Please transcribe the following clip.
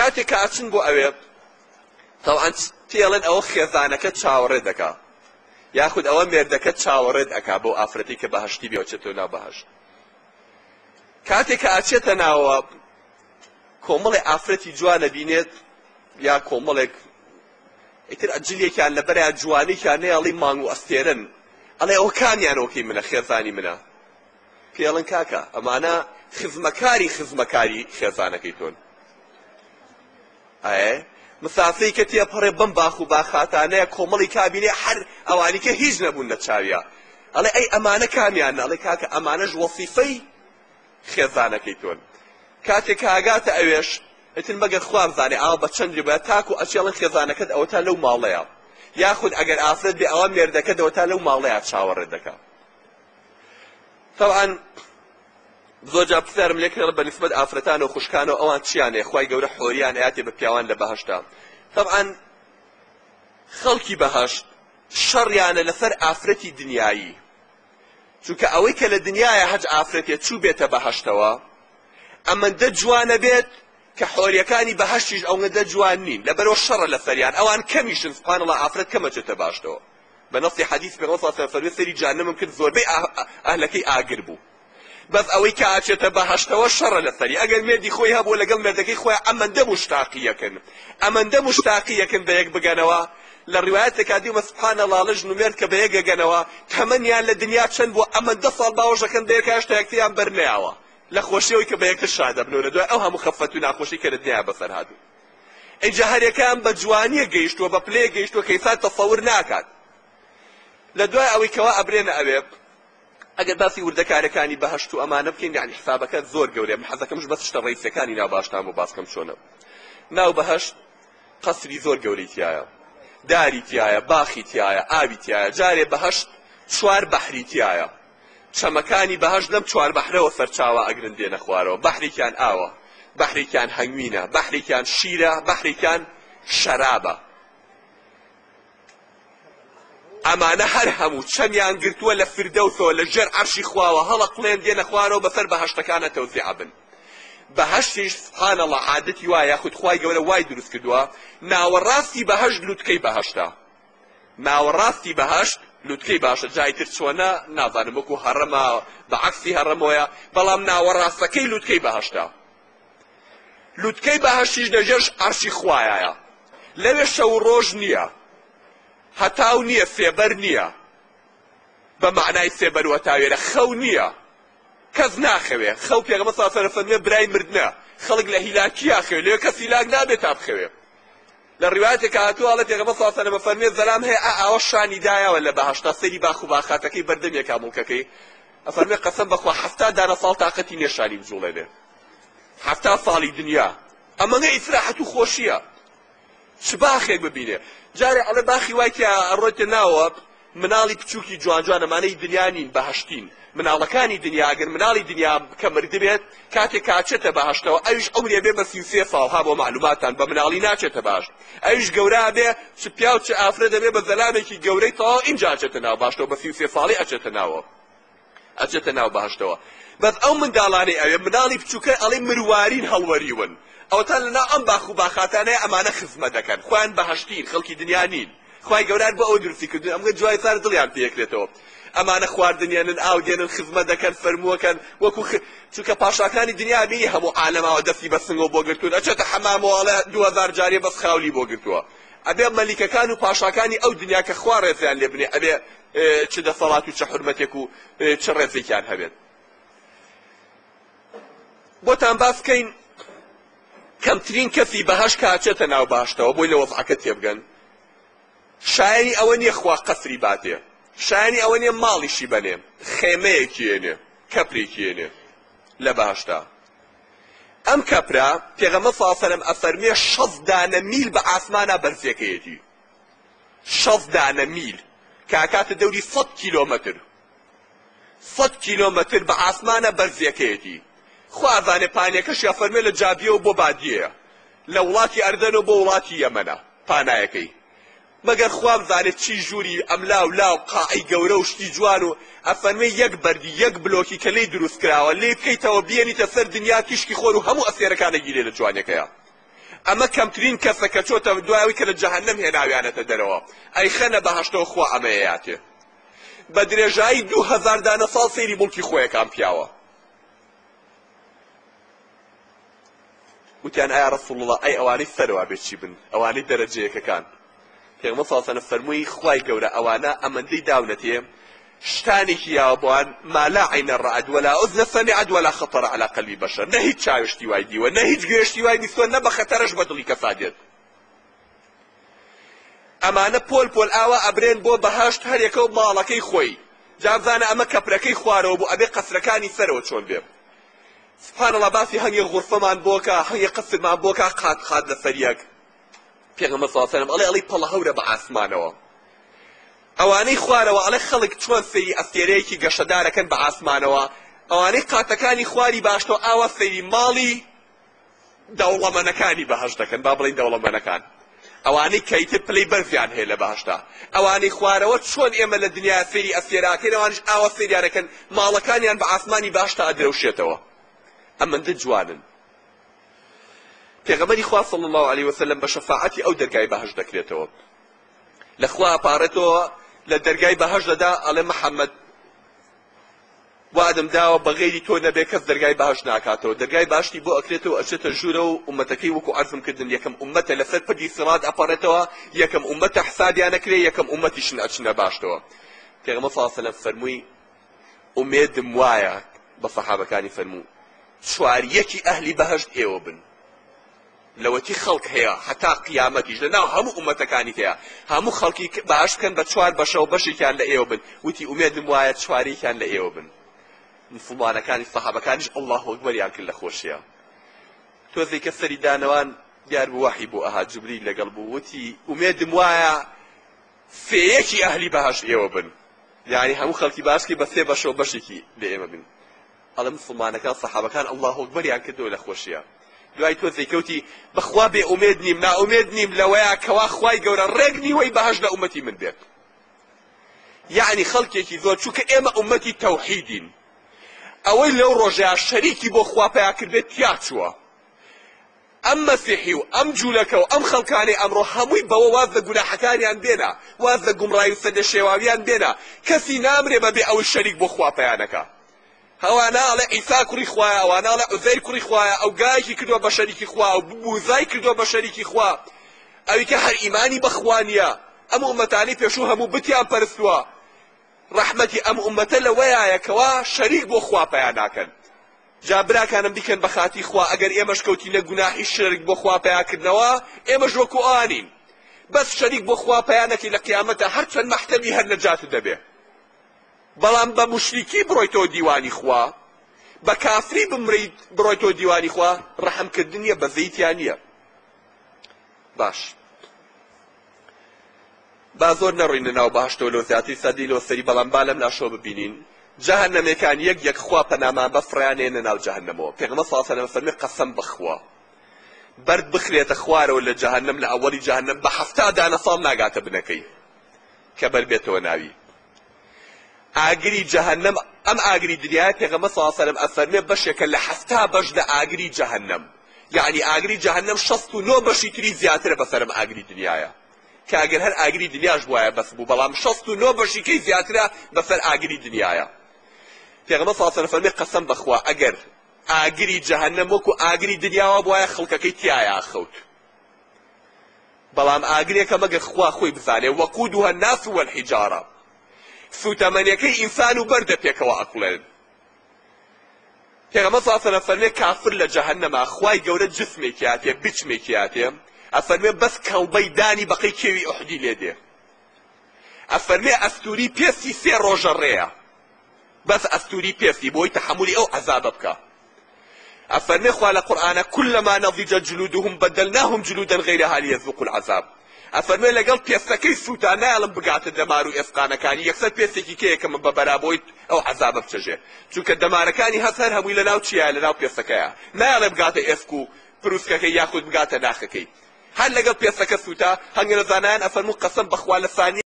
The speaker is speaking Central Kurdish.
کاتێک کە ئەچن بۆ ئەوێ تەوان تێڵێن ئەوە خێزانەکە چاوەڕێ دەکا یاخود ئەوە مێردەکە چاوەڕێت ئەکا بۆ ئافرەتی کە بەهەشتی بێ ئەچێتەوە ناو بەهەشت. کاتێک کە ئەچێتە ناوە کۆمەڵێ ئافرەتی جوان ئەبینێت یا کۆمەڵێک ئیتر جلێکیان لەبەرە جوانێکیان نەیەڵی مانگ و ئەستێرن، ئەڵێ ئەوە کامیان ئۆکەی منە خێزانی منە؟ پێڵن کاکە ئەمانە خزمەکاری خزمەکاری خێزانەکەی تۆن. ئەێ مسافەی کە تێپەڕێ بەم باخ و باخاتانەیە کۆمەڵی کابینێ هەر ئەوانی کە هیچ نەبوون لە چاویا، ئەڵێ ئەی ئەمانە کامیان؟ ئەڵێ کاکە ئەمانەش وەسیفەی خێزانەکەی تۆن. کاتێک کە ئاگاتە ئەوێش ئیتر مەگەر خوا بزانێ ئاوا بە چەند بە تاکو ئەچێڵن خێزانەکەت ئەوەتا لەو ماڵەیە، یاخود ئەگەر ئافرەت بێ ئەوە مێردەکەت ئەوەتا لەو ماڵەیە چاوەڕێت دەکا. تەبعەن زۆر جار پرسیارم لێ کرا بە نیسبەت ئافرەتان و خوشکان و ئەوان چیان هەیە خوای گەورە حۆریان ئەیاتێ بە پیاوان لە بەهەشتا. تەبعەن خەڵکی بەهەشت شەڕیانە لەسەر ئافرەتی دنیایی، چونکە ئەوەی کە لە دنیایە هەچ ئافرەتێ چووبێتە بەهەشتەوە ئەمەندە جوانە بێت کە حۆریەکانی بەهەشتیش ئەوەندە جوان نین، لەبەرەوە شەڕە لەسەریان، ئەوان کەمیشن، سبحان اللە ئافرەت کەمە چێتە بەهەشتەوە. بە نەسی حەدیث پێغەمبەر صلی اللە علیه و سلم فەرمووی سەیری جەهەنەمم کرد زۆربەی ئەهلەکەی ئاگر بوو. بەس ئەوەی کە ئەچێتە بەهەشتەوە شەڕە لەسەری، ئەگەر مێردی خۆی هەبووە لەگەڵ مێردەکەی خۆیان ئەمەندە موشتاقی یەکن، ئەمەندە موشتاقی یەکن بە یەک بگەنەوە، لە ڕیوایەتێکا دیومە سبحان اللە ئەڵێ ژن و مێرد کە بە یەک ئەگەنەوە تەمەنیان لە دنیا چەند بووە ئەمەندە ساڵ باوەش ئەکەن بە یەکا هێشتا یەکتریان بەر نەیاوە لە خۆشیەوەی کە بە یەکتر شاد ئەبنەوە لە دوای ئەو هەموو خەفەت و ناخۆشی کە لە دنیا بەسەر هاتوو. ئینجا هەریەکەیان بە جوانیەک گەیشتووە بە پلەیەک گەیشتووە کە ئینسان تەسەور ناکات. لە دوای ئەوەی کەوا ئەبرێنە ئەوێ ئەگەر باسی وردەکارەکانی بەهەشت و ئەمانە بکەین یعنی حسابەکە زۆر گەورەیە، من حەزەکەمش بەس شتە ڕئیسیەکانی ناو بەهەشتان بۆ باس کەم چۆنە. ناو بەهەشت قەسری زۆر گەورەی تیایە، داری تیایە، باخی تیایە، ئاوی تیایە. جارێ بەهەشت چوار بەحری تیایە، چەمەکانی بەهەشت لەم چوار بەحرەوە سەرچاوە ئەگرن دێنە خوارەوە، بەحرێکیان ئاوە، بەحرێکیان هەنگوینە، بەحرێکیان شیرە، بەحرێکیان شەرابە. ئەمانە هەر هەموو چەمیان گرتووە لە فردەوسەوە لە ژێر عەرشی خواوە هەڵەقڵێن دێنە خوارەوە بەسەر بەهەشتەکانە تەوزیع ئەبن. بەهەشتیش سبحان اللە عادەتی وایە یاخود خوای گەورە وای دروست کردووە ناوەڕاستی بەهەشت لوتکەی بەهەشتە، ناوەڕاستی بەهەشت لوتکەی باشە، جا ئیتر چۆنە نازانم وەکو هەڕەمە بە عەکسی هەڕەمەوەیە، بەڵام ناوەڕاستەکەی لوتکەی بەهەشتە. لوتکەی بەهەشتیش لەژێر عەرشی خوایایە، لەوێ شەو و ڕۆژ نییە، هەتاو نییە، سێبەر نییە، بە مەعنای سێبەر و هەتاوێرە خەو نییە، کەس ناخەوێ، خەو پێغەمبەر صلی اللە علیه و سلم فەرمووی برای مردنە، خەڵک لە هیلاکیا خەوێ، لەوێ کەس هیلاک نابێت تا بخەوێ. لە ڕیوایەتێکا هاتووە ئەڵێ پێغەمبەر صلی اللە علیه و سلم ئەفەرموێ زەلام هەیە ئا ئاوە شانی دایەوە لە بەهەشتا سەیری باخ و باخاتەکەی بەردەمێکا موڵکەکەی ئەفەرموێ قەسەم بەخوا 70 دانە ساڵ تاقەتی نییە شانی بجوڵێنێ 70 ساڵی دنیا ئەمەنگە ئیسراحەت و خۆشیە چ باخێک ببینێ جارێ ئەڵێ باخی وای تیا ئەڕۆیتە ناوە مناڵی بچووکی جوان جوان ئەمانەی دنیا نین بەهەشتین مناڵەکانی دنیا ئەگەر مناڵی دنیا کە مردبێت کاتێک کە ئەچێتە بەهەشتەوە ئەویش عومری ئەبێ بە 33 ساڵ ها بۆ مەعلوماتتان بە مناڵی ناچێتە بەهەشت ئەویش گەورە ئەبێ چ پیاو چ ئافرەت دەبێ بە زەلامێکی گەورەی تەواو ئینجا ئەچێتە ناو بەهەشتەوە بە 33 ساڵی ئەچێتە ناوە ئەچێتە ناو بەهەشتەوە بەس ئەو منداڵانەی ئەوێ مناڵی بچووکە ئەڵێ مروارین هەڵوەریون ئەوەتا لەناو ئەم باخ و باخاتانەیە ئەمانە خزمە دەکەن خۆیان بەهەشتین خەڵکی دنیا نین خوای گەورە هەر بۆ ئەوە دروستی کردوون ئەمگە جوای سار دڵیان پێکرێتەوە ئەمانە خواردنیانن ئاو دێنن خزمە دەکەن فەرمووەکەن وەکو خ... چونکە پاشاکانی دنیا بینی هەموو عالەماوە دەستی بە سنگەوە بۆ گرتوون ئەچێتە حەمامەوە ئەڵێ 2000 جارێ بەس خاولی بۆ گرتووە ئەبێ مەلیکەکان و پاشاکانی ئەو دنیا کە خوا ڕێزیان لێ بنێ ئەبێ چ دەسەڵات و چ حورمەتێک و چ ڕێزێکیان هەبێت بۆتان باس بکەین کەمترین کەسی بەهەشت کە ئەچێتە ناو بەهەشتەوە بۆی لە وەزعەکە تێبگەن شایەنی ئەوە نییە خوا قەسری باتێ شایەنی ئەوە نییە ماڵیشی بەنێ خێمەیەکی ێنێ کەپرێکی ێنێ لە بەهەشتا ئەم کەپرە پێغەمبەر صلی الله علیه و سلم ئەفەرمێ شەست دانە میل بە ئاسمانا بەرزیەکەیەتی شەست دانە میل کە ئەکاتە دەوری سەد کیلۆمەتر سەد کیلۆمەتر بە ئاسمانە بەرزیەکەیەتی خوا ئەزانێ پانیەکەشی ئەفەرمێ لە جابیەوە بۆ بادیەیە لە وڵاتی ئەردەنەوە بۆ وڵاتی یەمەنە پانایەکەی مەگەر خوا بزانێ چی ژووری ئەملا و لا و قاعەی گەورە و شتی جوان و ئەفەرمێ یەک بەردی یەک بلۆکی کە لێی دروست کراوە لێی بکەیتەوە بیێنیتە سەر دنیا تیشکی خۆر و هەموو ئەستێرەکان ئەگیرێ لە جوانیەکەیا. ئەمە کەمترین کەسە کە چۆتە دوای ئەوەی کە لە جەهەنەم هێناویانەتە دەرەوە ئەیخەنە بەهەشتەوە خوا ئەمەیەیاتێ بە درێژایی 2000 دانە ساڵ سەیری موڵکی خۆیەکان پیاوە وتیان ئایا رسول الله ئەی ئەوانەی سەرەوە بێ چی بن ئەوانەی دەرەجە یەکەکان پێغەمبەر صلی الله علیه و سلم فەرمووی خوای گەورە ئەوانە ئەمەندەی داونەتێ شتانێکی یاوە بۆیان ما لا عین رأت ولا اذن سمعت ولا خطر على قلب بشر نە هیچ چاوێ شتی وای دیوە نە هیچ گوێ شتی وای بیستوە نە بە خەتەرەش بە دڵی کەسا دێت ئەمانە پۆل پۆل ئاوا ئەبرێن بۆ بەهەشت هەریەکە و ماڵەکەی خۆی جا بزانە ئەمە کەپرەکەی خوارەوە بوو ئەبێ قەسرەکانی سەرەوە چۆن بێ سبحان الله باسی هەنگێ غورفەمان بۆکە هەنگێ قەسرمان بۆکە قات قات لەسەر یەک پێغەمبەر صلی الله علیه و سلم ئەڵێ ئەڵێ پەڵە هەورە بە ئاسمانەوە ئەوانەی خوارەوە ئەڵێ خەڵک چۆن سەیری ئەستێرەیەکی گەشەدارەکەن بە ئاسمانەوە ئەوانەی قاتەکانی خواری باشتەوە ئاوا سەیری ماڵی دەوڵەمەنەکانی بەهەشت دەکەن با بڵێین دەوڵەمەنەکان ئەوانەی کە ئیتر پلەی بەرزیان هەیە لە بەهەشتا ئەوانەی خوارەوە چۆن ئێمە لە دنیا سەیری ئەستێرەکەین ئەوانیش ئاوا سەیریان دەکەن ماڵەکانیان بە ئاسمانی بەهەشتا ئەدرەوشێتەوە ئەمەندە جوانن پێغەمبەری خوا صلی الله علیه وسلم بە شەفاعەتی ئەو دەرگای بەهەشت دەکرێتەوە لە خوا ئەپاڕێتەوە لە دەرگای بەهەشت دەدا ئەڵێ محەممەد وادم داوە بە غەیری تۆ نەبێ کەس دەرگای بەهەشت ناکاتەوە دەرگای بەهەشتی بۆ ئەکرێتەوە ئەچێتە ژوورەوە و ئومەتەکەی وەکو عەرزم کردن یەکەم ئومەتە لەسەر پردی سیڕات ئەپەڕێتەوە یەکەم ئومەتە حسابیان ئەکرێ یەکەم ئومەتیشن ئەچنە باشتەوە پێغەمبەر صلی الله علیه وسلم فەرمووی ئومێدم وایە بە سەحابەکانی فەرموو چوار یەکی ئەهلی بەهەشت ئێوە بن لەوەتی خەڵک هەیە هەتا قیامەتیش لەناو هەموو ئومەتەکانی هەیە هەموو خەڵکی باش بکەن بە چوار بەشەوە بەشێکیان لە ئێوە بن وتی ئومێدم وایە چوارێکیان لە ئێوە بن مسلمانەکانی سەحابەکانیش اللە اکبریان کرد لە خۆشیە تۆزێکە سەری دانەوان دیار بوو وەحی بۆ ئەها جبریل لەگەڵ بوو وتی ئومێدم وایە سێیەکی ئەهلی بەهەشت ئێوە بن یعنی هەموو خەڵکی باشکی بە سێ بەشەوە بەشێکی لە ئێمە بن ئەڵێ موسڵمانەکان سەحابەکان اللە اکبریان کردەوە لە خۆشیا دوای تۆزێک کەوتی بەخوا بێ ئومێد نیم نائومێد نیم لەوەیا کەوا خوای گەورە ڕێک نیوەی بەهەشت لە ئومەتی من بێت یعنی خەڵکێکی زۆر چونکە ئێمە ئومەتی تەوحیدین ئەوەی لەو ڕۆژەیا شەریکی بۆ خوا پیا کردبێت تیا چووە ئەم مەسیحی و ئەم جوولەکە و ئەم خەڵکانەی ئەمڕۆ هەمووی بەوە واز لە گوناحەکانیان بێنە واز لە گومڕایی و سەرلێشێواویان بێنە کەسی نامرێ بەبێ ئەوەی شەریک بۆ خوا پیا نەکا ئەوانە ئەڵێ عیسا کوڕی خوایە ئەوانە ئەڵێ عوزەیر کوڕی خوایە ئەو گایەکی کردووە بە شەریکی خوا ئەو بوزای کردووە بە شەریکی خوا ئەوی کە هەر ئیمانی بە خوا نییە ئەم ئومەتانەی پێشوو هەموو بتیان پەرستووە ڕەحمەتی ئەم ئومەتە لەوەیایە کەوا شەریک بۆ خوا پەیا ناکەن جا براکانم بیکەن بە خاتی خوا ئەگەر ئێمەش کەوتینە گوناحی شەریک بۆ خوا پەیاکردنەوە ئێمەش وەکو ئەوانین بەس شەریک بۆ خوا پەیا نەکەی لە قیامەتە هەرچەند مەحتەمی هەر نەجاتت دەبێ بەڵام بە موشریکی بڕۆیتەوە دیوانی خوا بە کافری بمریت بڕۆیتەوە دیوانی خوا ڕەحم کردن نییە بەزەیی تیا نییە باش با زۆر نەڕۆینە ناو بەهەشتەوە لۆ زیاتر سەدی لۆ سەری بەڵام با لەم لاشەوە ببینین جەهەنەمێکان یەک یەک خوا پەنامان بە فڕیان نێنە ناو جەهەنەمەوە پێغەمبەر صلی الله علیه و سلم فەرمی قەسەم بەخوا بەرد بخرێتە خوارەوە لە جەهەنەم لە ئەوەڵی جەهەنەم بە 70 دانە ساڵ ناگاتە بنەکەی کە بەر بێتەوە ناوی ئاگری جەهەنەم ئەم ئاگری دنیایە پێغەمبەر صلی اللە علیه و سلم ئەفەرمێ بەشێکە لە 70 بەش لە ئاگری جەهەنەم یعنی ئاگری جەهەنەم 69 بەشی تری زیاترە بەسەر ئەم ئاگری دنیایە کە ئەگەر هەر ئاگری دنیاش بوایە بەس بوو بەڵام 69 بەشیکەی زیاترە بەسەر ئاگری دنیایە پێغەمبەر صلی اللە علیه و سلم فەرمێ قەسەم بەخوا ئەگەر ئاگری جەهەنەم وەکو ئاگری دنیاوە بوایە خەڵکەکەی تیایا خەوت بەڵام ئاگرێکە مەگەر خوا خۆی بزانێ وقودها الناس والحجارە سوتەمەنیەکەی ئینسان و بەردە پێکەوە ئەکوڵێن پێغەمبەر صلی الله علیه و فەرمێ کافر لە جەهەنەما خوای گەورە جسمێکی هاتێ بچمێکی هاتێ ئەفەرمێ بەس کەڵبەی دانی بەقەی کێوی ئوحدی لێ دێ ئەفەرمێ ئەستوری پێستی سێ ڕۆژە ڕێیە بەس ئەستوری پێستی بۆی تەحەمولی ئەو عەزابە بکا ئەفەرمێ خوا لە قورئانا کلما نضجت جلودهم بدلناهم جلودا غیرها لیذوقوا العذاب ئەفەرمێ لەگەڵ پێستەکەی سووتا نایەڵم بگاتە دەمار و ئێسقانەکانی یەکسەر پێستێکی کە یەکەمە بە بەرا بۆی ئەو عەزابە بچەژێ چونکە دەمارەکانی هەست هەر هەمووی لەناو چیایە لەناو پێستەکەیە نایەڵێ بگاتە ئێسک و پروسکەکەی یاخود بگاتە ناخەکەی هەر لەگەڵ پێستەکە سووتا هەنگە لە زانایان ئەفەرموو قەسەم بەخوا لە سانیە.